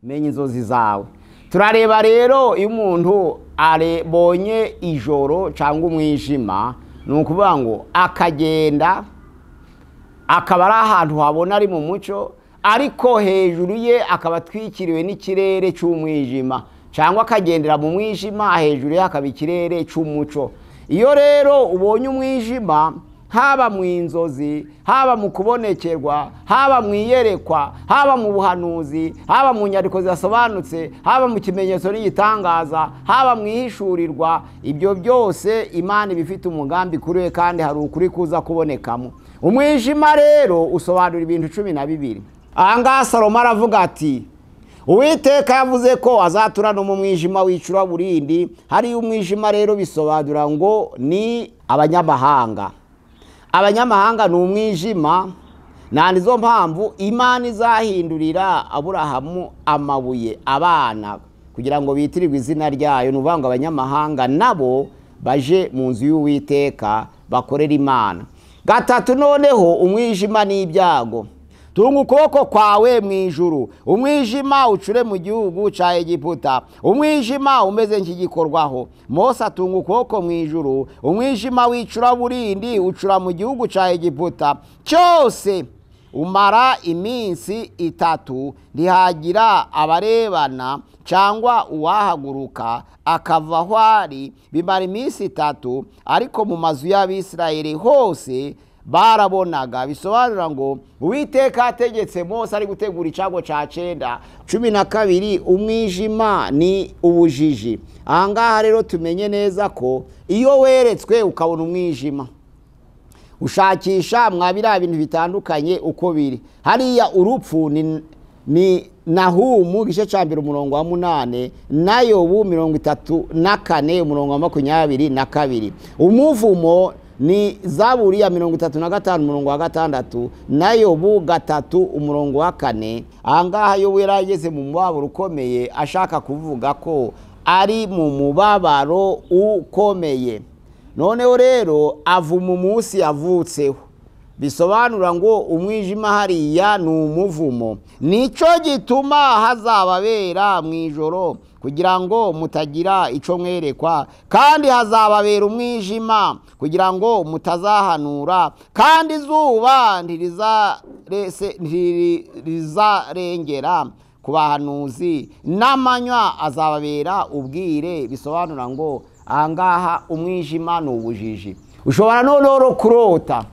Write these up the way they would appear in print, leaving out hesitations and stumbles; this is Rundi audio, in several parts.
Menya inzozi zawe. Turareba rero iyo umuntu abonye ijoro cyangwa umwijima, ni ukuvuga ngo akagenda akaba ari ahantu habona ari mu mucyo, ariko hejuru ye akaba atwikiriwe n'ikirere cy'umwijima, cyangwa akagendera mu mwijima hejuru ye hakaba ikirere cy'umuco. Iyo rero ubonye umwijima, haba mu inzozi, haba mu kubonekerwa, haba mu iyerekwa, haba mu buhanuzi, haba mu nyandiko zidasobanutse, haba mu kimenyetso n'igitangaza, haba mu ihishurirwa, ibyo byose Imana iba ifite umugambi kuri we, kandi hari ukuri kuza kubonekamo. Umwijima rero usobanura ibintu 12. Aha ngaha Salomo aravuga ati Uwiteka yavuze ko azatura no mu mwijima w'icuraburindi. Hari umwijima rero bisobanura ngo ni abanyamahanga. Abanyamahanga ni umwijima, na nizo mpamvu Imana izahindurira Aburahamu amabuye abana kugira ngo bitirirwe izina ryayo. Ni ukuvuga ngo abanyamahanga nabo baje mu nzu y'Uwiteka bakorera Imana. Gatatu, noneho umwijima n'ibyago. Tunga ukuboko kwawe mu ijuru, umwijima ucure mu gihugu ca Egiputa, umwijima umeze nk'igikorwaho. Mose atunga ukuboko mu ijuru, umwijima w'icuraburindi ucura mu gihugu ca Egiputa cyose, umara iminsi 3, ntihagira abarebana cyangwa uwahaguruka akava aho ari. Bimara iminsi 3, ariko mu mazu y'Abisirayeli hose barabonaga. Bisobanura ngo Uwiteka ategetse Mose ari gutegura icyago ca 9. 12, umwijima ni ubujiji. Aha ngaha rero tumenye neza ko iyo weretswe ukabona umwijima, ushakisha mwa biriya bintu bitandukanye uko biri. Hariya urupfu ni Nahumu igice ca 1 umurongo wa 8, na Yobu 34 umurongo wa 22. Umuvumo ni Zaburi ya 35 umurongo wa 6, na Yobu 3 umurongo wa 4. Aha ngaha Yobu yarageze mu mubabaro ukomeye, ashaka kuvuga ko ari mu mubabaro ukomeye. Noneho rero avuma umunsi yavutseho, bisobanura ngo umwijima hariya ni umuvumo. Nico gituma hazababera mu ijoro kugira ngo mutagira ico mwerekwa, kandi hazababera umwijima kugira ngo mutazahanura, kandi izuba ntirizarengera ku bahanuzi, n'amanywa azababera ubwire. Bisobanura ngo aha ngaha umwijima ni ubujiji. Ushobora noneho kurota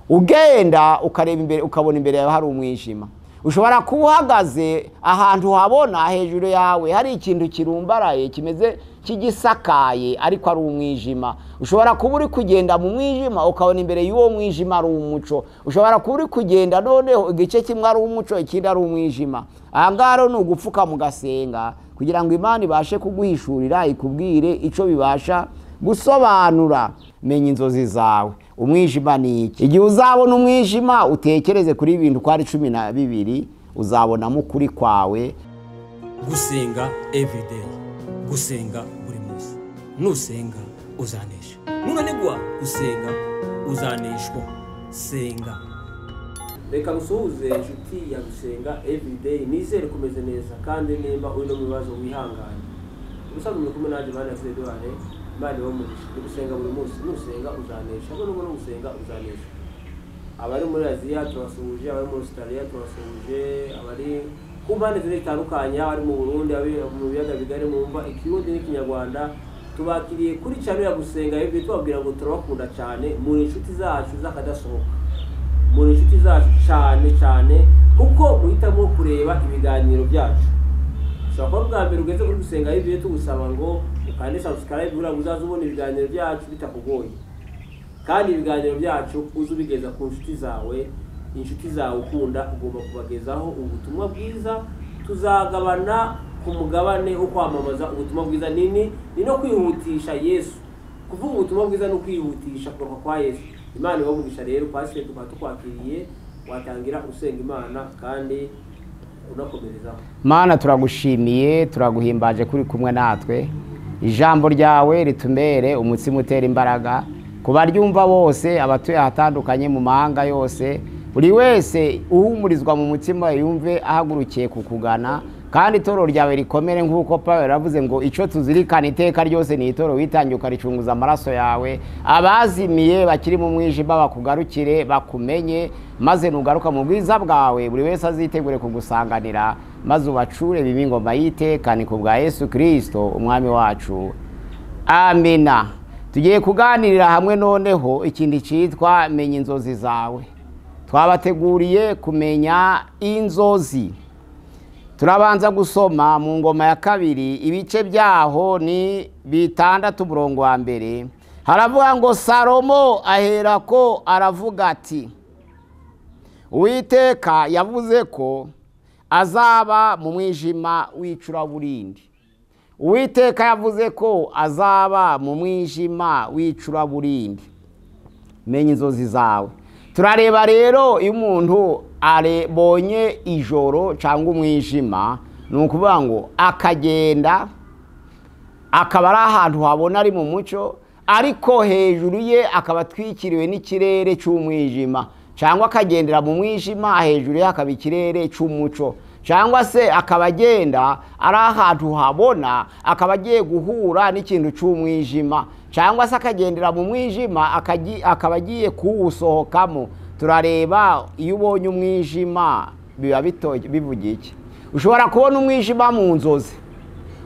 ugenda ukareba imbere, ukabona imbere yawe hari umwijima. Ushobora kuba uhagaze ahantu habona hejuru yawe hari ikintu kirumbaraye kimeze kigisakaye, ariko ari umwijima. Ushobora kuba uri kugenda mu mwijima ukabona imbere y'uwo mwijima ari umuco. Ushobora kuba uri kugenda noneho igice kimwe ari umuco, ikindi ari umwijima. Aha ngaha rero ni ugupfuka mugasenga kugira ngo Imana ibashe kuguhishurira, ikubwire ico bibasha gusobanura. Menya inzozi zawe. Umwijima ni iki? Igihe uzabona umwijima utekereze kuri ibintu ko ari 12, uzabonamo ukuri kwawe. Gusenga everyday, gusenga buri munsi. Nusenga uzanesha, nunanigwa gusenga uzaneshwa. Senga. Reka ngusuhuze inshuti ya Gusenga everyday, nizere kumeze neza, kandi nimba uri no mu bibazo wihangane. Ubusanzwe muri kumwe nanjye Imana Edouard, Imana ibahe umugisha. Ni gusenga buri munsi, nusenga uzanesha, ariko nubwo nusenga uzanesha. Abari muri Aziya turabasuhuje, abari muri Australia turabasuhuje, abari ku mpande zitandukanye, abari mu Burundi, abari mu biyaga bigari mumva Ikirundi n'Ikinyarwanda, tubakiriye kuri channel ya Gusenga everyday, tubabwira ngo turabakunda cyane, muri inshuti zacu z'akadasohoka, muri inshuti zacu cyane cyane, kuko muhitamo kureba ibiganiro byacu. Ushobora kuba bwa mbere ugeze kuri Gusenga everyday, tugusaba ngo ukande subscribe kugira ngo uzaze ubona ibiganiro byacu bitakugoye, kandi ibiganiro byacu uze ubigeza ku nshuti zawe. Inshuti zawe ukunda ugomba kubagezaho ubutumwa bwiza. Tuzagabana ku mugabane wo kwamamaza ubutumwa bwiza. Nini ni no kwihutisha Yesu. Kuvuga ubutumwa bwiza no kwihutisha kugaruka kwa Yesu. Imana ibahe umugisha rero, pasiteri tukaba tukwakiriye, watangira usenga Imana kandi unakomerezaho. Mana turagushimiye, turaguhimbaje kuri kumwe natwe. Ijambo ryawe ritumere umutsima utera imbaraga ku baryumva bose, abatuye ahatandukanye mu mahanga yose, buri wese uhumurizwa mu mutima yumve ahagurukiye kukugana, Kandi itoro ryawe rikomere nk'uko Pawulo yaravuze ngo icyo tuzirikana iteka ryose ni itoro witangiye ukaricunguza amaraso yawe. Abazimiye bakiri mu mwijima bakugarukire bakumenye, maze nugaruka mu bwiza bwawe buri wese azitegure kugusanganira, maze ubacure bibe ingoma y'iteka, ni ku bwa Yesu Kristo umwami wacu. Amina. Tugiye kuganirira hamwe noneho ikindi cyitwa menya inzozi zawe. Twabateguriye kumenya inzozi. Turabanza gusoma mu ngoma ya kabiri ibice byaho ni 6 umurongo wa mbere. Haravuga ngo Salomo aherako aravuga ati Uwiteka yavuze ko azaba mu mwijima w'icuraburindi. Uwiteka yavuze ko azaba mu mwijima w'icuraburindi. Menya inzozi zawe. Turareba rero iyo umuntu abonye ijoro cyangwa umwijima, ni ukuvuga ngo akagenda akaba ari ahantu habona ari mu mucyo, ariko hejuru ye akaba atwikiriwe n'ikirere cy'umwijima, cyangwa akagendera mu mwijima hejuru ye hakaba ikirere cy'umuco, cyangwa se akaba agenda ari ahantu habona akaba agiye guhura n'ikintu cy'umwijima, cyangwa se akagendera mu mwijima akaba agiye kuwusohokamo. Turareba iyo ubonye umwijima biba bivuga iki. Ushobora kubona umwijima mu nzozi,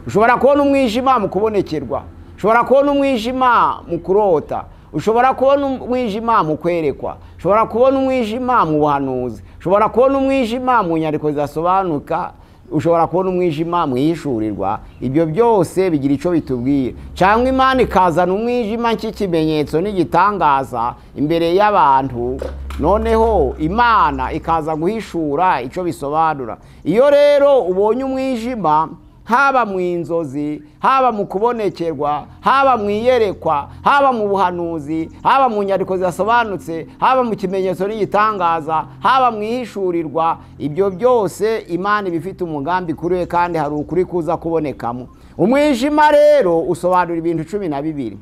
ushobora kubona umwijima mu kubonekerwa, ushobora kubona umwijima mu kurota, ushobora kubona umwijima mu kwerekwa, ushobora kubona umwijima mu buhanuzi, ushobora kubona umwijima mu nyandiko zidasobanuka, ushobora kubona umwijima mu ihishurirwa. Ibyo byose bigira icyo bitubwira. Cyangwa Imana ikazana umwijima nk'ikimenyetso n'igitangaza imbere y'abantu, noneho Imana ikaza guhishura icyo bisobanura. Iyo rero ubonye umwijima haba mu inzozi, haba mu kubonekerwa, haba mu iyerekwa, haba mu buhanuzi, haba mu nyandiko zidasobanutse, haba mu kimenyetso n'igitangaza, haba mu ihishurirwa, ibyo byose Imana ibifite umugambi kuri we, kandi hari ukuri kuza kubonekamo. Umwijima rero usobanura ibintu 12.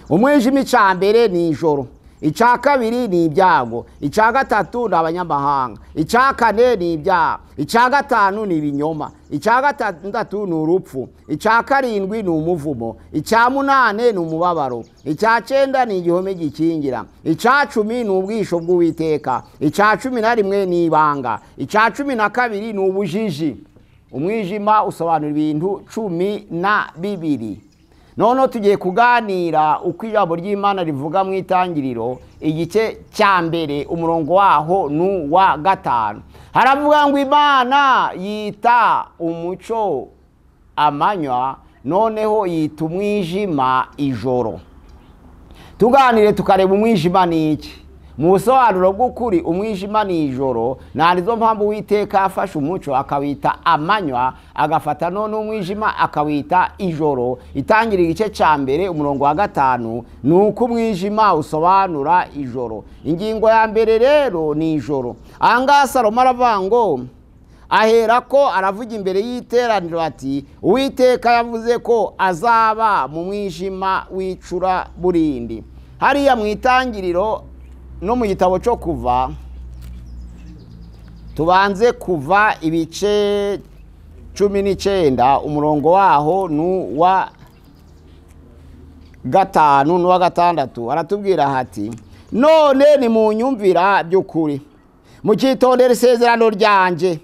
Umwijima icya mbere ni ijoro, icya kabiri ni ibyago, icya gatatu ni abanyamahanga, icya kane ni ibyaha, icya gatanu ni ibinyoma, icya gatandatu ni urupfu, icya karindwi ni umuvumo, icya munane ni umubabaro, icya cyenda ni igihome gikingira, icya 10 ni ubwisho bw'Uwiteka, icya 11 ni ibanga, icya 12 ni ubujiji. Umwijima usobanura ibintu 12. Noneho tugiye kuganira uko ijambo ry'Imana rivuga mu itangiriro igice cya mbere umurongo waho ni uwa 5. Haravuga ngo Imana yita umucyo amanywa, noneho yita umwijima ijoro. Tuganire tukareba umwijima ni iki. Mu busobanuro bw'ukuri umwijima ni ijoro, narizo mpamvu Uwiteka afashe umucyo akawita amanywa, agafata none umwijima akawita ijoro. Itangira igice cya mbere umurongo wa 5 ni uko umwijima usobanura ijoro. Ingingo ya mbere rero ni ijoro. Ahangaha Salomo aravuga ngo aherako aravuga imbere y'iteraniro ati Uwiteka yavuze ko azaba mu mwijima w'icuraburindi. Hariya mu itangiriro no mu gitabo cyo Kuva, tubanze Kuva ibice 19 umurongo waho ni wa 5 n'uwa 6, aratubwira hati none nimunyumvira by'ukuri, mukitondera isezerano ryanjye,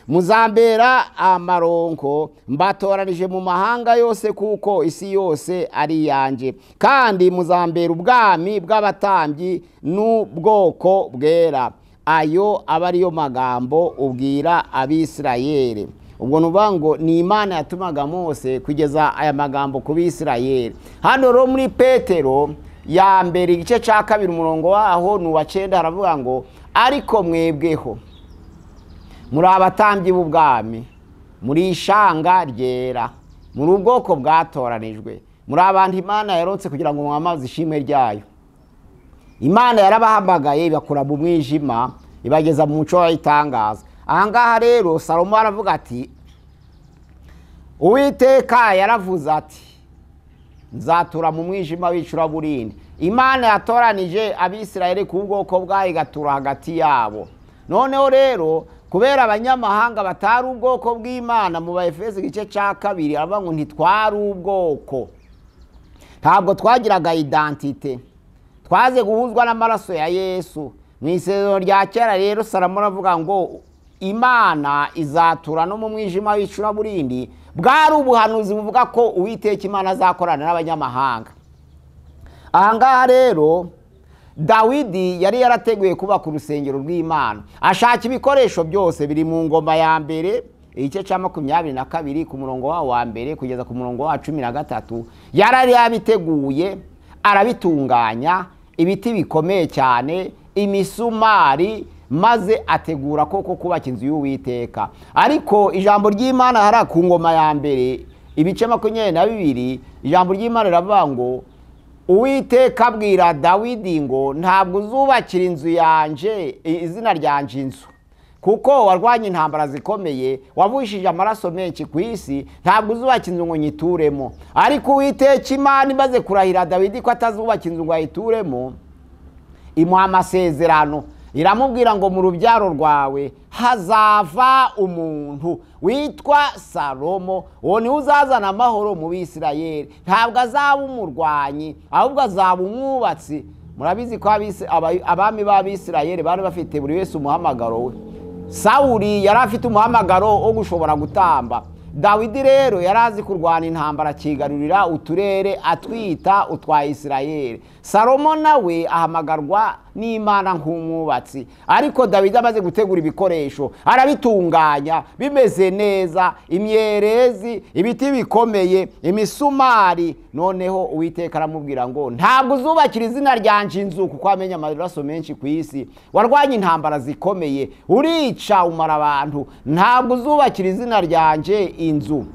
muzambera amaronko mbatoranije mu mahanga yose, kuko isi yose ari yanjye, kandi muzambera ubwami bw'abatambyi n'ubwoko bwera. Ayo aba ariyo magambo ubwira Abisirayeli. Ubwo nuvuga ngo ni Imana yatumaga Mose kugeza aya magambo ku Bisirayeli. Hano rero muri Petero ya mbere igice cya 2 umurongo waho ni uwa 9, haravuga ngo ariko mwebweho muri abatambyi b'ubwami, muri ishanga ryera, muri ubwoko bwatoranijwe, muri abantu Imana yaronse kugira ngo mwamaze ishimwe ryayo. Imana yarabahamagaye ibakura mu mwijima ibageza mu muco w'itangaza. Ahangaha rero Salomo aravuga ati Uwiteka yaravuze ati nzatura mu mwijima w'icuraburindi. Imana yatoranije Abisirayeli ku bwoko bwayo igatura hagati yabo. Noneho rero Kubera abanyamahanga batari ubwoko bw'Imana, mu Baefeso igice cya 2 aravuga ngo ntitwari ubwoko, ntabwo twagiraga identite, twaze guhuzwa n'amaraso ya Yesu. Mu isezerano rya kera rero Salomo aravuga ngo Imana izatura no mu mwijima w'icuraburindi. Bwari ubuhanuzi buvuga ko Uwiteka Imana azakorana n'abanyamahanga. Aha ngaha rero Dawidi yari yarateguye kubaka urusengero rw'Imana, ashaka ibikoresho byose biri mu Ngoma ya mbere igice cya 22 ku murongo wa 1 kugeza ku murongo wa 13. Yarari yabiteguye, arabitunganya, ibiti bikomeye cyane, imisumari, maze ategura koko kubaka inzu y'Uwiteka. Ariko ijambo ry'Imana hari ku Ngoma ya mbere ibice 22, ijambo ry'Imana riravuga ngo Uwiteka abwira Dawidi ngo ntabwo uzubakira inzu yanje izina ryanje inzu, kuko warwanye intambara zikomeye, wavushije amaraso menshi ku isi, ntabwo uzubaka inzu ngo nyituremo. Ariko Uwiteka Imana imaze kurahira Dawidi ko atazubaka inzu ngo ayituremo, imuha amasezerano, iramubwira ngo mu rubyaro rwawe hazava umuntu witwa Salomo, uwo niwe uzazana amahoro mu Bisirayeli. Ntabwo azaba umurwanyi, ahubwo azaba umwubatsi. Murabizi ko abami b'Abisirayeli bari bafite buri wese umuhamagaro we. Sawuli yari afite umuhamagaro wo gushobora gutamba. Dawidi rero yari azi kurwana intambara, akigarurira uturere atwita utwa Isirayeli. Salomo nawe ahamagarwa n'Imana nk'umwubatsi. Ariko Dawidi amaze gutegura ibikoresho, arabitunganya bimeze neza, imyerezi, ibiti bikomeye, imisumari. Noneho Uwiteka aramubwira ngo ntabwo uzubakira izina ryanje inzu, kuko wamenye amaraso menshi ku isi, warwanye intambara zikomeye, urica umara abantu, ntabwo uzubakira izina ryanje inzu.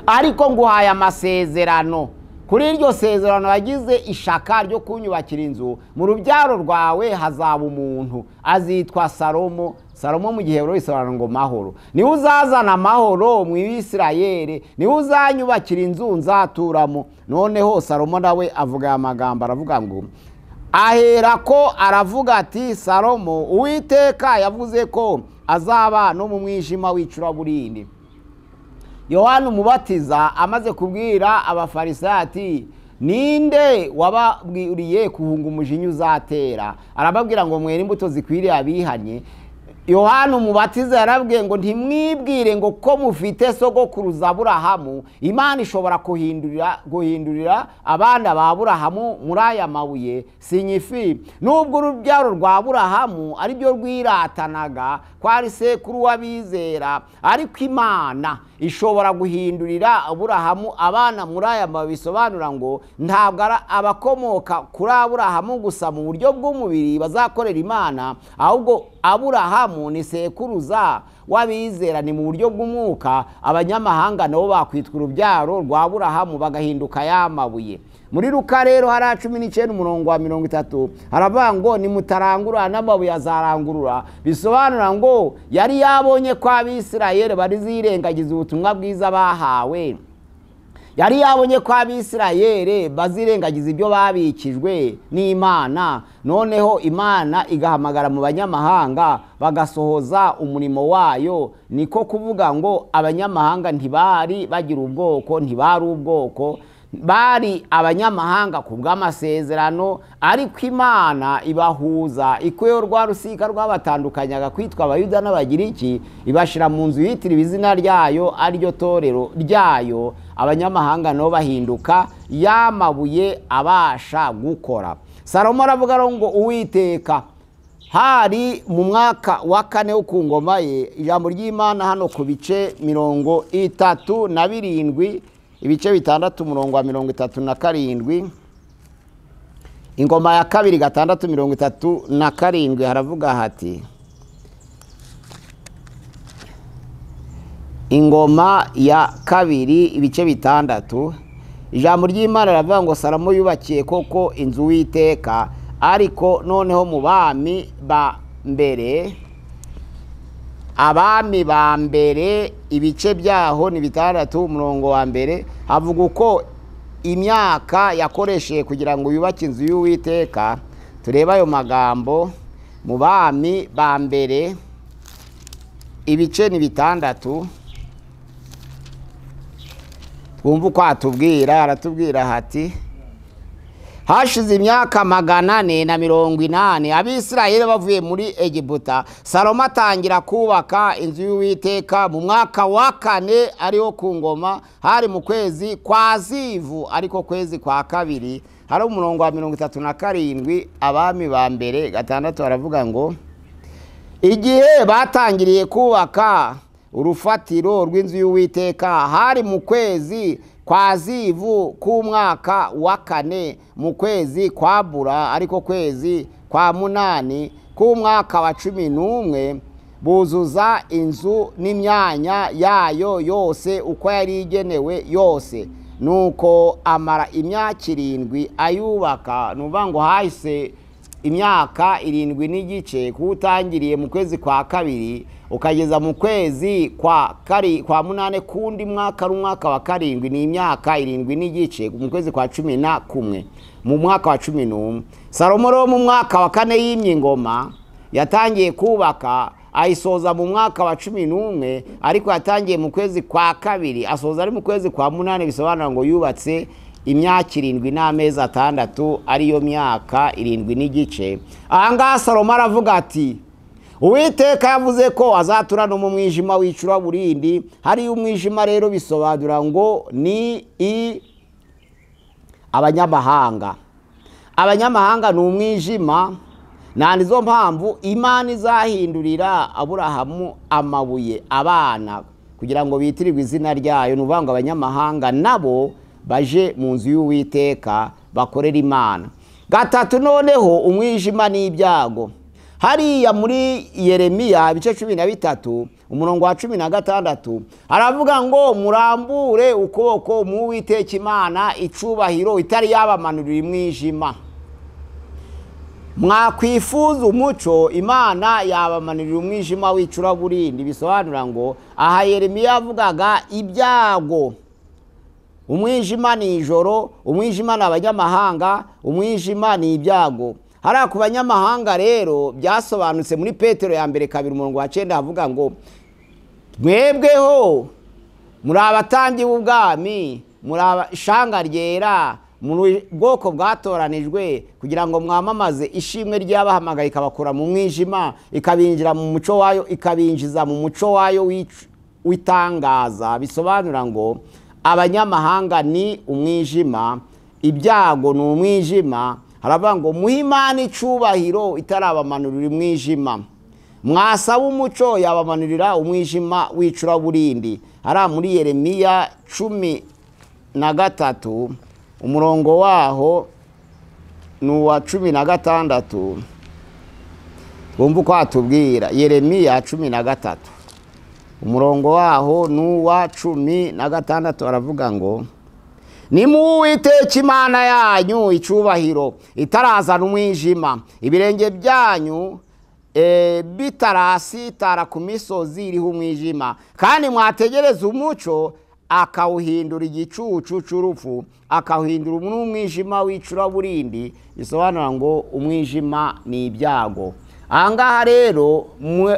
Ariko nguhaye amasezerano. Kuri iryo sezerano yagize ishaka ryo kunyubakira inzu, mu rubyaro rwawe hazaba umuntu azitwa Salomo. Salomo mu gihe bisobanura ngo mahoro. Niwe uzazana amahoro mu Isirayeli, niwe uzanyubakira inzu nzaturamo. Noneho Salomo nawe avuga amagambo, aravuga ngo ahera ko aravuga ati Salomo, Uwiteka yavuze ko azaba no mu mwijima w'icuraburindi. Yohana Umubatiza amaze kubwira Abafarisayo ati ninde wababwiriye kuhunga umujinya uzatera, arababwira ngo mwere imbuto zikwiriye abihanye. Yohana Umubatiza yarabwiye ngo ntimwibwire ngo ko mufite sogokuruza Aburahamu, Imana ishobora guhindurira abana ba Aburahamu muri aya mabuye. Sinyifi nubwo urubyaro rwa Aburahamu ari byo rwiratanaga ko ari sekuru w'abizera, ariko Imana ishobora guhindurira Aburahamu abana muri aya mabuye. Bisobanura ngo ntabwo abakomoka kuri Aburahamu gusa mu buryo bw'umubiri bazakorera Imana, ahubwo Aburahamu ni sekuruza w'abizera, ni mu buryo bw'umwuka. Abanyamahanga nabo bakwitwa urubyaro rwa Aburahamu bagahinduka ya mabuye. Muri Luka rero hari 19 umurongo wa 30 haravuga ngo nimutarangurura n'amabuye azarangurura. Bisobanura ngo yari yabonye ko Abisirayeli bari zirengagiza ubutumwa bwiza bahawe, yari yabonye ko Abisirayeli bazirengagiza ibyo babikijwe n'Imana. Noneho Imana igahamagara mu banyamahanga bagasohoza umurimo wayo. Niko kuvuga ngo abanyamahanga ntibari bagira ubwoko, ntibari ubwoko, bari abanyamahanga ku bw'amasezerano, ariko Imana ibahuza ikuyeho rwa rusika rwabatandukanyaga kwitwa Abayuda n'Abagiriki, ibashira mu nzu yitiriwe izina ryayo ariryo torero ryayo. Abanyamahanga nabo bahinduka yamabuye abasha gukora. Salomo aravuga ngo Uwiteka hari mu mwaka wa 4 wo ku ngoma ye, ijambo ry'Imana hano ku bice 37, ibice 6 umurongo wa 37, Ingoma ya kabiri 6:37 haravuga hati Ingoma ya kabiri ibice 6, ijambo ry'Imana riravuga ngo Salomo yubakiye koko inzu Uwiteka, ariko noneho mu bami ba mbere, abami ba mbere ibice byaho ni 6 umurongo wa 1, havuga uko imyaka yakoresheje kugira ngo yubake inzu y'Uwiteka. Tureba ayo magambo mu bami ba mbere, ibice ni 6, twumva uko atubwira. Aratubwira hati hashize imyaka 480 Abisirayeli bavuye muri Egiputa, Salomo atangira kubaka inzu y'Uwiteka mu mwaka wa 4 ariho ku ngoma, hari mu kwezi kwa Zivu, ariko kwezi kwa 2. Hari umurongo wa 37 Abami ba mbere 6 baravuga ngo igihe batangiriye kubaka urufatiro rw'inzu y'Uwiteka hari mu kwezi kwa Zivu k'umwaka wa 4, mu kwezi kwa Bura, ariko kwezi kwa 8 k'umwaka wa 11, buzuza inzu n'imyanya yayo yose uko yari igenewe yose. Nuko amara imyaka 7 ayubaka. Nuvuga ngo hahise imyaka 7 n'igice, kuwutangiriye mu kwezi kwa 2 ukageza mu kwezi kwa 8 kundi mwaka rumwaka wa 7, ni imyaka 7 n'igice, mu kwezi kwa 11 mu mwaka wa 11. Salomo rero mu mwaka wa 4 yimye ingoma yatangiye kubaka, ayisoza mu mwaka wa 11, ariko yatangiye mu kwezi kwa 2 asoza ari mu kwezi kwa 8. Bisobanura ngo yubatse imyaka 7 n'amezi 6, ariyo myaka 7 n'igice. Ahangaha Salomo aravuga ati Uwiteka yavuze ko azatura no mu mwijima w'icuraburindi. Hari umwijima rero bisobanura ngo ni abanyamahanga. Abanyamahanga ni umwijima. Na nizo mpamvu Imana izahindurira Aburahamu amabuye abana kugira ngo bitirirwe izina ryayo. Nuvuga ngo abanyamahanga nabo baje mu nzu y'Uwiteka bakorera Imana. 3, noneho umwijima n'ibyago. Hariya muri Yeremiya ibice 13 umurongo wa 16 aravuga ngo murambure ukuboko mu Uwiteka Imana icubahiro itari yabamanurira umwijima. Mwakwifuza umuco, Imana yabamanurira umwijima w'icuraburindi. Bisobanura ngo aha Yeremiya avugaga ibyago. Umwijima ni ijoro, umwijima ni abanyamahanga, umwijima ni ibyago. Hariya ku banyamahanga rero byasobanutse muri Petero ya mbere 2 umurongo wa 9 avuga ngo mwebweho muri abatambyi b'ubwami, muri abashanga ryera, muri bwoko bwatoranijwe kugira ngo mwamamaze ishimwe ry'abahamagaye ikabakura mu mwijima ikabinjira mu muco wayo, ikabinjiza mu muco wayo w'itangaza. Bisobanura ngo abanyamahanga ni umwijima, ibyago ni umwijima. Haravuga ngo muhe Imana icubahiro itarabamanurira umwijima, mwasaba umuco yabamanurira umwijima w'icuraburindi. Hariya muri Yeremiya 13 umurongo waho ni uwa 16. Wumva uko atubwira. Yeremiya 13 umurongo waho ni uwa 16 aravuga ngo nimuwiteka Imana yanyu icubahiro itarazana umwijima, ibirenge byanyu bitarasitara ku misozi iriho umwijima, kandi mwategereza umuco akawuhindura igicucu c'urupfu, akawuhindura umwijima w'icuraburindi. Bisobanura ngo umwijima ni ibyago. Ahangaha rero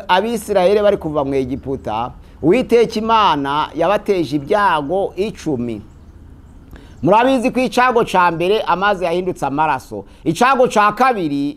Abisirayeli bari kuva mu Egiputa, Uwiteka Imana yabateje ibyago 10. Murabizi ko icago ca mbere amazi yahindutse amaraso, icago ca 2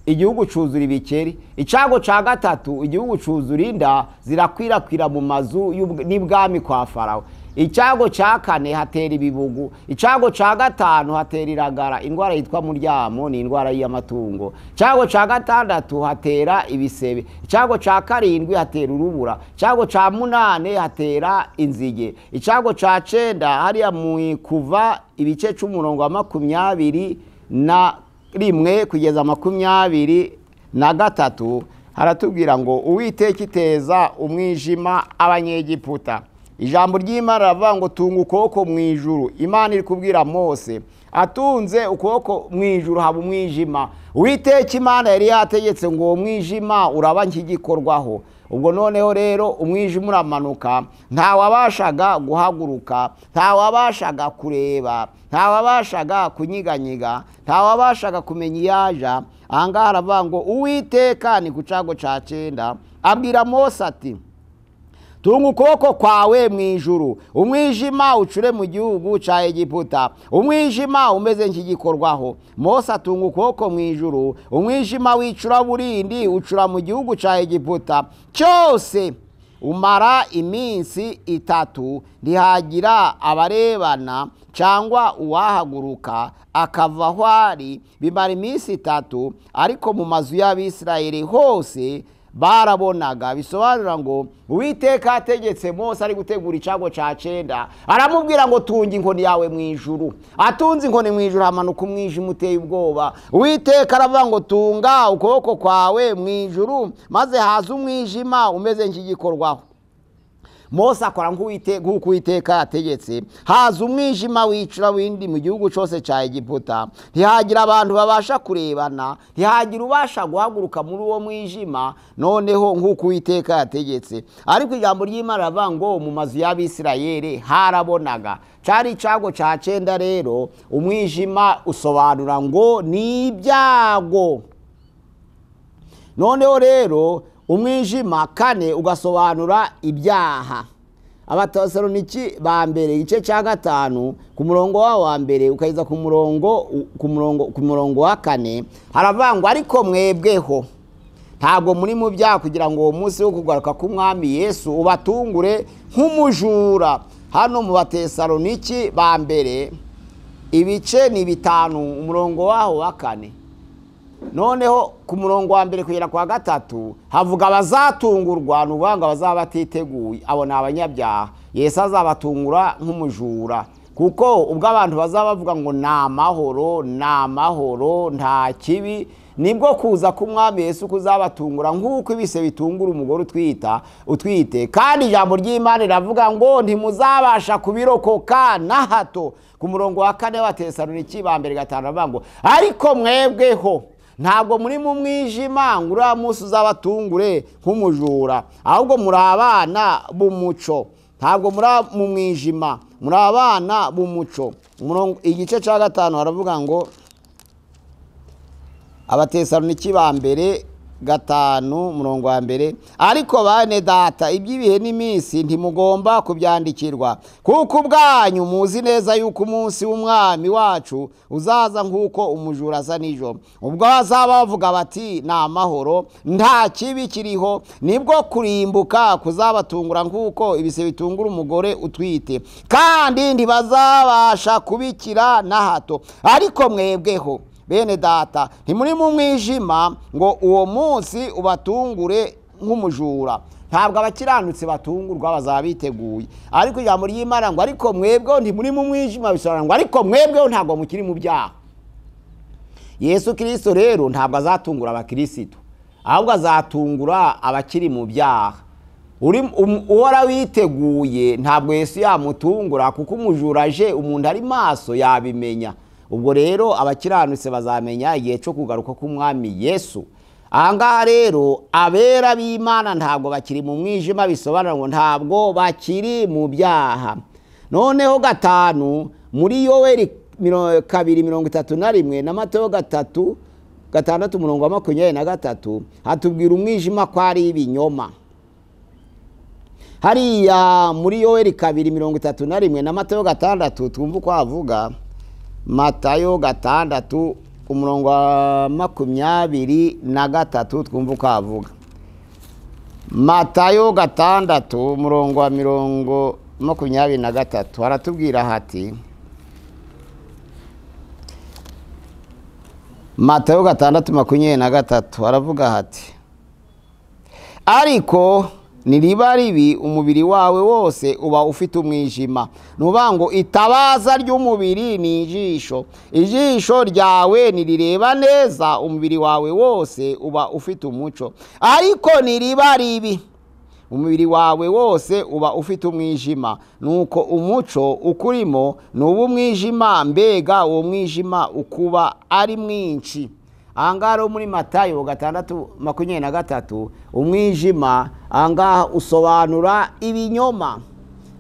igihugu cuzura ibikeri, icago ca 3 igihugu cuzura inda zirakwirakwira mu mazu n'ibwami kwa Farawo, icago ca 4 hatera ibibugu, icago ca 5 hatera iragara, indwara yitwa muryamo ni indwara y'amatungo, icago ca 6 hatera ibisebe, icago ca 7 hatera urubura, icago ca 8 hatera inzige, icago ca 9 hariya mu Kuva ibice c'umurongo wa 21 kugeza 23 haratubwira ngo Uwiteka iteza umwijima abanyegiputa. Ijambo ry'Imana riravuga ngo tunga ukuboko mu ijuru. Imana iri kubwira Mose atunze ukuboko mu ijuru haba umwijima. Uwiteka Imana yari yategetse ngo uwo mwijima uraba nkigikorwaho. Ubwo noneho rero umwijima uramanuka, ntawabashaga guhaguruka, ntawabashaga kureba, ntawabashaga kunyiganyiga, ntawabashaga kumenya iyaja. Ahangaha haravuga ngo Uwiteka ni ku cago ca 9 Abwira Mose ati tunga ukuboko kwawe mu ijuru, umwijima ucure mu gihugu cya Egiputa, umwijima umeze nk'igikorwaho. Mose atunga ukuboko mu ijuru, umwijima w'icuraburindi ucura mu gihugu cya Egiputa cyose, umara iminsi 3, ntihagira abarebana cyangwa uwahaguruka akava aho ari. Bimara iminsi 3, ariko mu mazu y'Abisirayeli hose barabonaga. Bisobanura ngo Uwiteka ategetse Mose ari gutegura icyago cya 9, aramubwira ngo tunga inkoni yawe mu ijuru. Atunze inkoni mu ijuru, hamanuka umwijima uteye ubwoba. Uwiteka aravuga ngo tunga ukuboko kwawe mu ijuru, maze haza umwijima umeze nk'igikorwaho. Mose akora nk'uko Uwiteka yategetse, haza umwijima w'icuraburindi mu gihugu cyose cya Egiputa, ntihagira abantu babasha kurebana, ntihagira ubasha guhaguruka muri uwo mwijima, noneho nk'uko Uwiteka yategetse. Ariko ijambo ry'Imana riravuga ngo mu mazu y'Abisirayeli harabonaga. Cyari icyago cya 9 rero, umwijima usobanura ngo ni ibyago. Noneho rero umwijima 4 ugasobanura ibyaha. Abatesaloniki ba mbere igice cya 5 ku murongo wa mbere ukageza ku murongo wa 4 haravuga ngo ariko mwebweho ntabwo muri mu byaha, kugira ngo uwo munsi wo kugaruka k'Umwami Yesu ubatungure nk'umujura. Hano mu Batesaloniki ba mbere ibice ni 5 umurongo waho wa 4. Noneho ku murongo wa mbere kugera kwa 3 havuga abazatungurwa, ni ukuvuga ngo abazaba batiteguye, abo ni abanyabyaha. Yesu azabatungura nk'umujura, kuko ubwo abantu bazaba bavuga ngo ni amahoro, ni amahoro, nta kibi, nibwo kuza k'Umwami Yesu kuzabatungura nk'uko ibise bitungura umugore utwite. Kandi ijambo ry'Imana riravuga ngo ntimuzabasha kubirokoka na hato. Ku murongo wa 4 w'Abatesaloniki ba mbere 5 aravuga ngo ariko mwebweho ntabwo muri mu mwijima ngo uriya munsi uzabatungure nk'umujura, ahubwo muri abana b'umuco. Ntabwo muri mu mwijima, muri abana b'umuco. Igice cya 5 haravuga ngo Abatesaloniki ba mbere 5 umurongo wa mbere, ariko bane data, iby'ibihe n'iminsi ntimugomba kubyandikirwa, kuko ubwanyu muzi neza yuko umunsi w'Umwami wacu uzaza nk'uko umujura aza nijoro. Ubwo bazaba bavuga bati ni amahoro, nta kibi kiriho, nibwo kurimbuka kuzabatungura nk'uko ibise bitungura umugore utwite, kandi ntibazabasha kubikira na hato. Ariko mwebweho bene data, ntimuri mu mwijima ngo uwo munsi ubatungure nk'umujura. Ntabwo abakiranutse batungurwa, bazaba biteguye. Ariko ijambo ry'Imana ngo ariko mwebweho ntimuri mu mwijima, bisobanura ngo ariko mwebweho ntabwo mukiri mu byaha. Yesu Kristo rero ntabwo azatungura abakristo, ahubwo azatungura abakiri mu byaha. Uhora witeguye ntabwo Yesu yamutungura, kuko umujura aje umuntu ari maso yabimenya. Ubwo rero abakiranutse bazamenya igihe cyo kugaruka k'Umwami Yesu. Ahangaha rero abera b'Imana ntabwo bakiri mu mwijima, bisobanura ngo ntabwo bakiri mu byaha. Noneho 5 muri Yoweri 2:31 na Matayo 3:6 umurongo wa 23 hatubwira umwijima ko ari ibinyoma. Hariya muri Yoweri 2:31 na Matayo 6 twumva uko avuga. Matayo 6 umurongo wa 23 twumva uko avuga. Matayo 6 umurongo wa 23 haratubwira hati, Matayo 6:23 haravuga hati, ariko niriba ribi umubiri wawe wose uba ufite umwijima. Nuvuga ngo itabaza ry'umubiri ni ijisho, ijisho ryawe nirireba neza umubiri wawe wose uba ufite umuco, ariko niriba ribi umubiri wawe wose uba ufite umwijima. Nuko umuco ukurimo nuba umwijima, mbega uwo mwijima ukuba ari mwinshi. Ahangaha muri Matayo 6:23 umwijima ahangaha usobanura ibinyoma.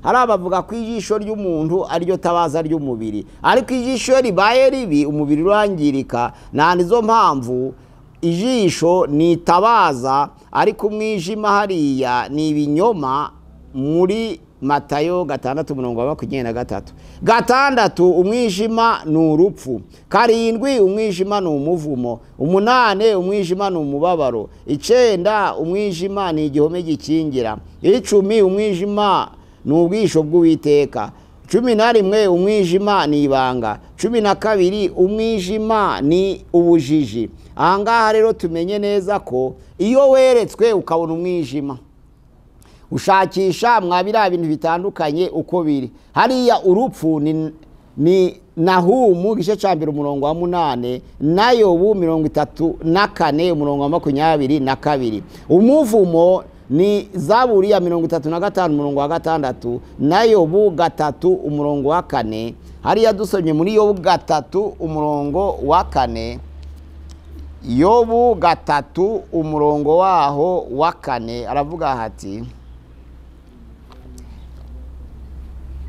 Hari abavuga ko ijisho ry'umuntu ariryo tabaza ry'umubiri, ariko ijisho ribaye ribi umubiri urangirika. Nta nizo mpamvu ijisho ni tabaza, Ariko umwijima hariya ni ibinyoma muri Matayo 6:23. 6 umwijima ni urupfu. 7 umwijima ni umuvumo. 8 umwijima ni umubabaro. 9 umwijima ni igihome gikingira. 10 umwijima ni ubwisho bw'Uwiteka. 11 umwijima ni ibanga. 12 umwijima ni ubujiji. Ahangaha rero tumenye neza ko iyo weretswe ukabona umwijima, ushakisha mwabira ibintu bitandukanye uko biri. Hariya urupfu ni Nahumu igice ca 1 umurongo wa 8, na Yobu 34 umurongo wa 22. Umuvumo ni Zaburi ya 35 umurongo wa 6, na Yobu 3 umurongo wa 4. Hariya dusomye muri Yobu 3 umurongo wa 4, Yobu 3 umurongo waho wa 4 aravuga hati: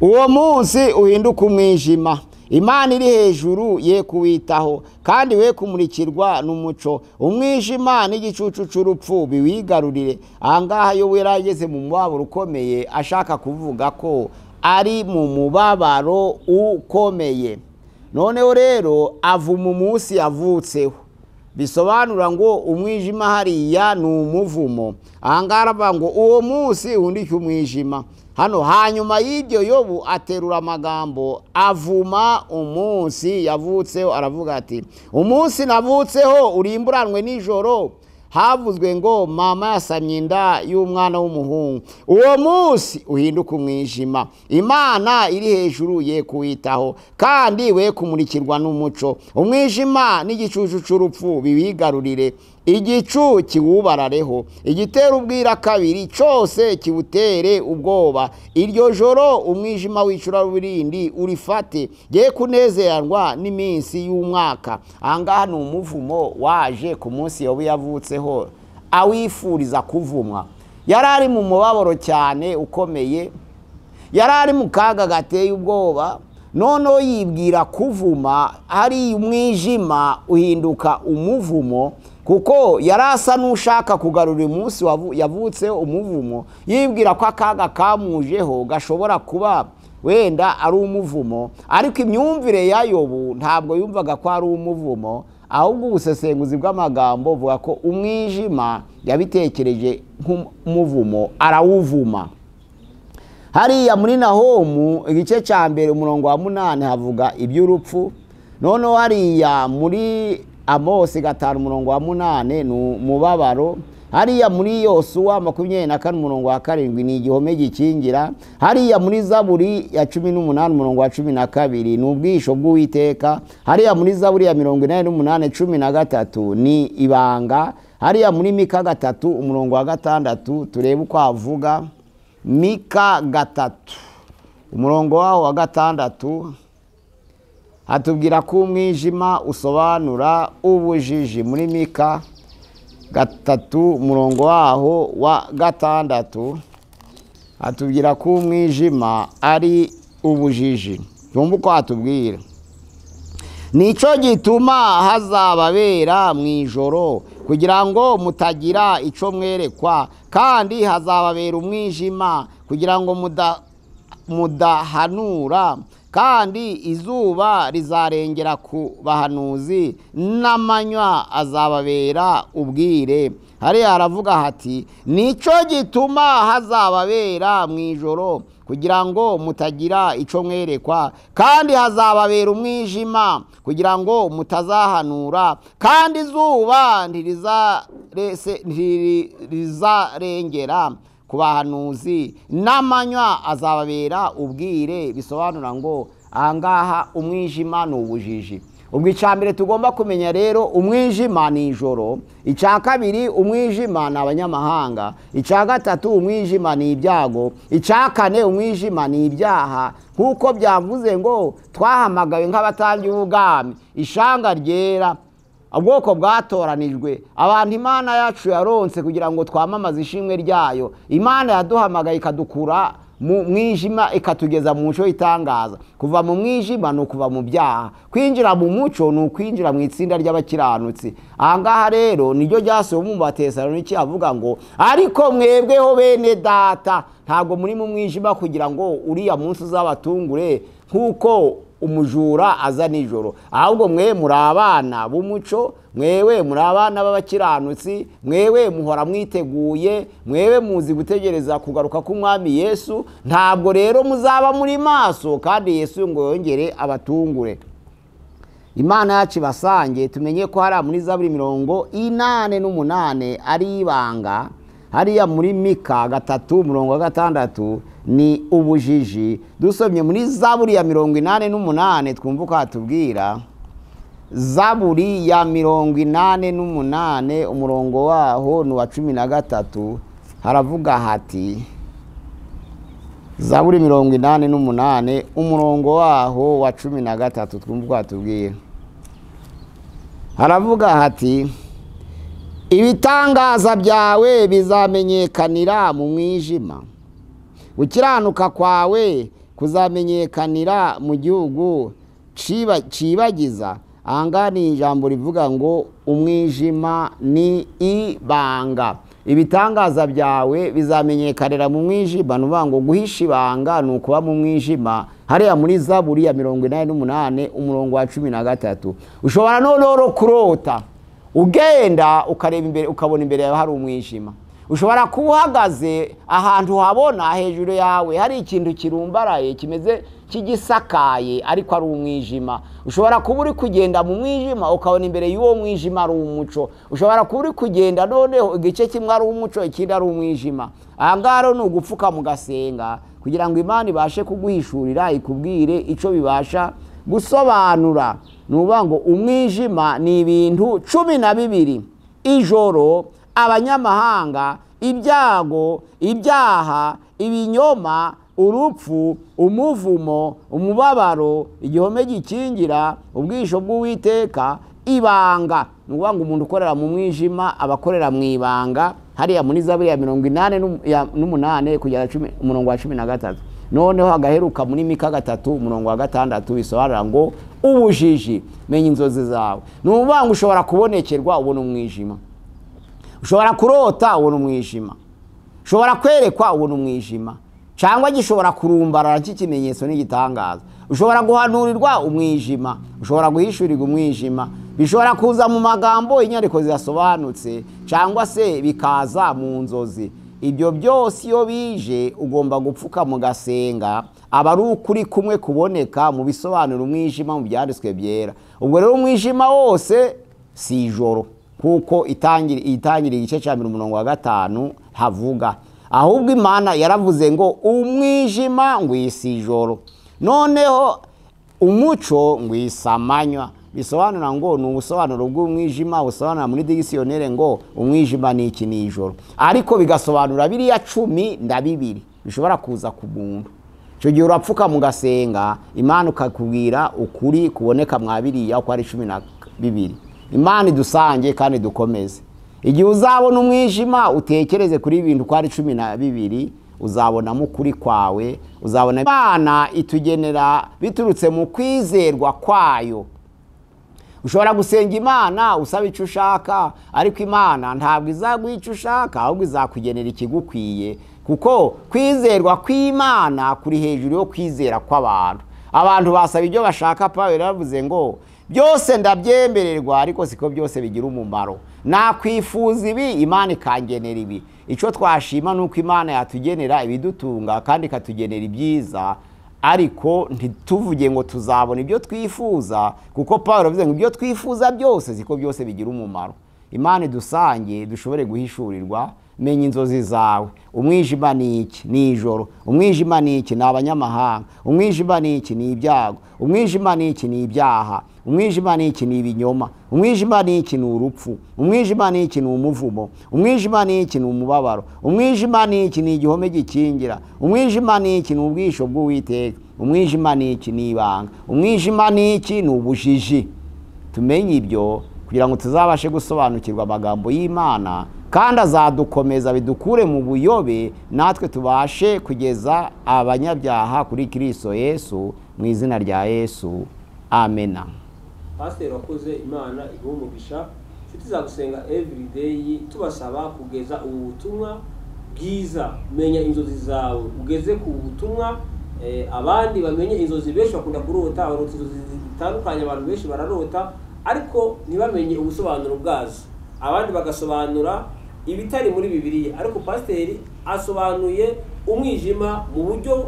uwo munsi uhinduka umwijima, Imana iri hejuru ye kuwitaho, kandi we kumurikirwa n'umuco. Umwijima n'igicucu c'urupfu biwigarurire. Ahangaha yo yarageze mu mubabaro ukomeye, ashaka kuvuga ko ari mu mubabaro ukomeye. Noneho rero avuma umunsi yavutseho, bisobanura ngo umwijima hariya ni umuvumo. Ahangaha aravuga ngo uwo munsi uhindike umwijima. Hano hanyuma y'ibyo Yobu aterura amagambo avuma umunsi yavutseho, aravuga ati: umunsi navutseho urimburanwe nijoro, havuzwe ngo mama yasamye inda y'umwana w'umuhungu. Uwo munsi uhinduka umwijima, Imana iri hejuru ye kuwitaho, kandi we kumurikirwa n'umuco. Umwijima n'igicucu c'urupfu biwigarurire, igicu kiwubarareho, igitera ubwira kabiri cyose kiwutere ubwoba. Iryo joro umwijima w'icuraburindi urifate, ye kunezeranwa n'iminsi y'umwaka. Ahangaha ni umuvumo waje ku munsi Yobu yavutseho, awifuriza kuvumwa. Yari ari mu mubabaro cyane ukomeye, yari ari mu kaga gateye ubwoba. Noneho yibwira kuvuma, hari umwijima uhinduka umuvumo, kuko yari asa n'ushaka kugarura umunsi yavutseho umuvumo, yibwira ko akaga kamujeho gashobora kuba wenda ari umuvumo. Ariko imyumvire ya Yobu ntabwo yumvaga ko ari umuvumo, ahubwo ubusesenguzi bw'amagambo buvuga ko umwijima yabitekereje nk'umuvumo, arawuvuma. Hariya muri Nahumu igice ca 1 umurongo wa 8 havuga iby'urupfu. Noneho hariya muri Amosi 5 umurongo wa 8 ni umubabaro. Hariya muri Yosuwa 24 umurongo wa 7 ni igihome gikingira. Hariya muri Zaburi ya 18 umurongo wa 12 ni ubwisho bw'Uwiteka. Hariya muri Zaburi ya 88 13 ni ibanga. Hariya muri Mika 3 umurongo wa 6 turebe uko avuga. Mika 3 umurongo waho wa 6 hatubwira ko umwijima usobanura ubujiji. Muri Mika 3 umurongo waho wa 6 hatubwira ko umwijima ari ubujiji. Tumva uko hatubwira: nico gituma hazababera mu ijoro, kugira ngo mutagira ico mwerekwa, kandi hazababera umwijima, kugira ngo mudahanura, kandi izuba rizarengera ku bahanuzi, n'amanywa azababera ubwire. Hariya haravuga hati: nico gituma hazababera mu ijoro, kugira ngo mutagira ico mwerekwa, kandi hazababera umwijima, kugira ngo mutazahanura, kandi izuba ntirizarengera ku bahanuzi, n'amanywa azababera ubwire. Bisobanura ngo ahangaha umwijima ni ubujiji. Ubwo icya mbere tugomba kumenya rero, umwijima ni ijoro. Icya kabiri, umwijima ni abanyamahanga. Icya gatatu, umwijima ni ibyago. Icya kane, umwijima ni ibyaha. Nk'uko byavuze ngo twahamagawe nk'abatambyi b'ubwami, ishanga ryera, ubwoko bwatoranijwe, abantu Imana yacu yaronse kugira ngo twamamaze ishimwe ryayo. Imana yaduhamagaye ikadukura mu mwijima ikatugeza mu muco itangaza. Kuva mu mwijima ni ukuva mu byaha, kwinjira mu muco ni ukwinjira mu itsinda ry'abakiranutsi. Ahangaha rero niryo ryasomwe mu Batesalonike avuga ngo ariko mwebweho bene data ntabwo muri mu mwijima kugira ngo uriya munsi uzabatungure nk'uko umujura aza nijoro, ahubwo mwe muri abana b'umuco, mwewe muri abana b'abakiranutsi, mwewe muhora mwiteguye, mwewe muzi gutegereza kugaruka k'umwami Yesu. Ntabwo rero muzaba muri maso kandi Yesu ngo yongere abatungure. Imana yacu basange tumenye ko hari muri Zaburi 88 ari ibanga, hariya muri Mika 3:6 ni ubujiji. Dusomye muri Zaburi ya 88 twumva uko hatubwira. Zaburi ya 88 umurongo waho ni wa 13, haravuga hati Zaburi 88 umurongo waho wa 13 twumva uko hatubwira. Haravuga hati ibitangaza byawe bizamenyekanira mu mwijima, gukiranuka kwawe kuzamenyekanira mu gihugu cibagiza. Ahangaha ni ijambo rivuga ngo umwijima ni ibanga. Ibitangaza byawe bizamenyekanira mu mwijima, ni ukuvuga ngo guhisha ibanga ni ukuba mu mwijima. Hariya muri Zaburi ya 88 umurongo wa 13. Ushobora noneho kurota ugenda ukareba imbere ukabona imbere yawe hari umwijima. Ushobora kuba uhagaze ahantu habona hejuru yawe hari ikintu kirumbaraye kimeze kigisakaye ariko ari umwijima. Ushobora kuba uri kugenda mu mwijima ukabona imbere y'uwo mwijima ari umuco. Ushobora kuba uri kugenda noneho igice kimwe ari umuco ikindi ari umwijima. Aha ngaha rero ni ugupfuka mugasenga kugira ngo Imana ibashe kuguhishurira ikubwire ico bibasha gusobanura. Ni ukuvuga ngo umwijima ni ibintu 12: ijoro, abanyamahanga, ibyago, ibyaha, ibinyoma, urupfu, umuvumo, umubabaro, igihome gikingira, ubwisho bw'Uwiteka, ibanga. Ni ukuvuga ngo umuntu ukorera mu mwijima aba akorera mu ibanga. Hariya muri Zaburi ya 88 kugera umurongo wa 13. Noneho agaheruka muri Mika 3 umurongo wa 6 bisobanura ngo ubujiji, menya inzozi zawe. Ni ukuvuga ngo ushobora kubonekerwa ubona umwijima, ushobora kurota ubona umwijima, ushobora kwerekwa ubona umwijima, cyangwa gishobora kurumbarara cy'ikimenyetso n'igitangaza. Ushobora guhanurirwa umwijima, ushobora guhishurirwa umwijima. Bishobora kuza mu magambo inyandiko zidasobanutse cyangwa se bikaza mu nzozi. Ibyo byose iyo bije ugomba gupfuka mugasenga, aba ari ukuri kumwe kuboneka mu bisobanuro umwijima mu byanditswe byera. Ubwo rero umwijima wose si ijoro, kuko itangira igice cya 5 havuga, ahubwo Imana yaravuze ngo umwijima ngwisi ijoro, noneho umuco ngwisamanywa. Bisobanura ngo ni ubusobanuro bw'umwijima busobanura muri dictionnaire ngo umwijima ni iki, ni ijoro, ariko bigasobanura biriya 12 bishobora kuza ku muntu. Icyo gihe urapfuka mugasenga, Imana ukakubwira ukuri kuboneka mwa biriya uko ari 12. Imana idusange kandi dukomeze. Igihe uzabona umwijima utekereze kuri ibintu uko ari 12, uzabonamo ukuri kwawe, uzabona Imana itugenera biturutse mu kwizerwa kwayo. Ushobora gusenga Imana usaba icyo ushaka, ariko Imana ntabwo izaguha icyo ushaka, ahubwo izakugenera ikigukwiye, kuko kwizerwa kw'Imana kuri hejuru yo kwizera kw'abantu. Abantu basaba ibyo bashaka. Pawulo yaravuze ngo byose ndabyemererwa ariko siko byose bigira umumaro. Nakwifuza ibi, Imana ikangenera ibi. Icyo twashima nuko Imana yatugenera ibidutunga kandi ikatugenera ibyiza, ariko ntituvuge ngo tuzabona ibyo twifuza, kuko Pawulo yavuze ngo ibyo twifuza byose siko byose bigira umumaro. Imana idusange dushobore guhishurirwa. Menya inzozi zawe. Umwijima ni iki? Ni ijoro. Umwijima ni iki? Ni abanyamahanga. Umwijima ni iki? Ni ibyago. Umwijima ni iki? Ni ibyaha. Umwijima ni iki? Ni ibinyoma. Umwijima ni iki? Ni urupfu. Umwijima ni iki? Ni umuvumo. Umwijima ni iki? Ni umubabaro. Umwijima ni iki? Ni igihome gikingira. Umwijima ni iki? Ni ubwisho bw'Uwiteka. Umwijima ni iki? Ni ibanga. Umwijima ni iki? Ni ubujiji. Tumenye ibyo kugira ngo tuzabashe gusobanukirwa amagambo y'Imana, Kandi azadukomeza bidukure mu buyobe, natwe tubashe kugeza abanyabyaha kuri Kristo Yesu, mu izina rya Yesu, amena. Pasiteri wakoze, Imana iguhe umugisha. Inshuti za Gusenga Everyday, tubasaba kugeza ubu butumwa bwiza. Menya inzozi zawe, ugeze ku butumwa abandi bamenye inzozi. Benshi bakunda kurota, barota inzozi zitandukanye. Abantu benshi bararota ariko ntibamenye ubusobanuro bwazo, abandi bagasobanura ibitari muri Bibiliya. Ariko pasiteri asobanuye umwijima mu buryo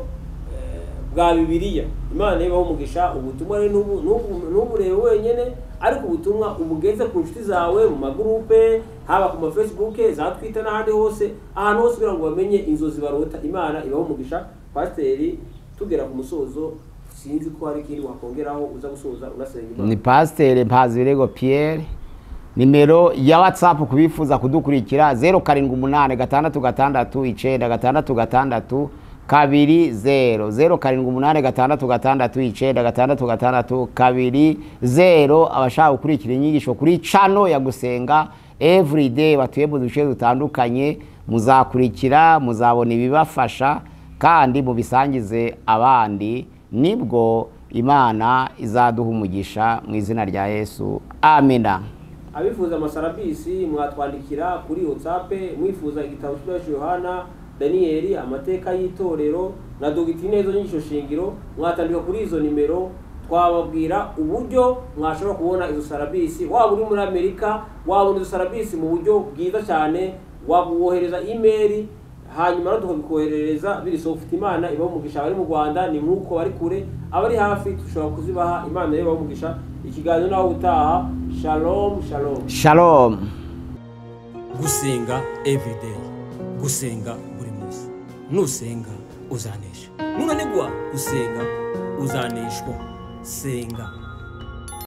bwa Bibiliya. Imana ibaho umugisha. Ubutumwa rero ntuburebe wenyine, ariko ubutumwa ubugeze ku nshuti zawe, mu magurupe, haba ku ma Facebook, za Twitter n'ahandi hose, ahantu hose, kugira ngo bamenye inzozi barota. Imana ibaho umugisha. Pasiteri, tugera ku musozo, sinzi ko hari ikindi wakongeraho uza gusoza unasenga Imana. Ni Pasiteri Mpazibirego Pierre. Nimero ya WhatsApp kubifuza kudukurikira, 078 6 6 9 6 2 0, 078 6 9 6 2 0. Abashaka gukurikira inyigisho kuri channel ya Gusenga Everyday batuye mu duce dutandukanye, muzakurikira, muzabona ibibafasha, kandi mubisangize abandi, nibwo Imana izaduha umugisha, mu izina rya Yesu, amina. Abifuza amasarabisi mwatwandikira kuri WhatsApp. Mwifuza igitabo cy'Ibahisho Yohana, Daniyeli, amateka y'itorero na dogitine, izo nyigisho shingiro, mwatandika kuri izo nimero, twababwira uburyo mwashobora kubona izo sarabisi. Waba uri muri Amerika, wabona izo sarabisi mu buryo bwiza cyane, wabuwohereza email, hanyuma rero tukabikoherereza biri soft. Imana ibaha umugisha. Abari mu Rwanda ni nk'uko, bari kure, abari hafi dushobora kuzibaha. Imana rero ibaha umugisha. Ikiganiro naho utaha. Shalom, shalom. Shalom. Gusenga everyday, gusenga buri munsi. Nusenga uzanesha, nunanigwa gusenga uzaneshwa. Senga.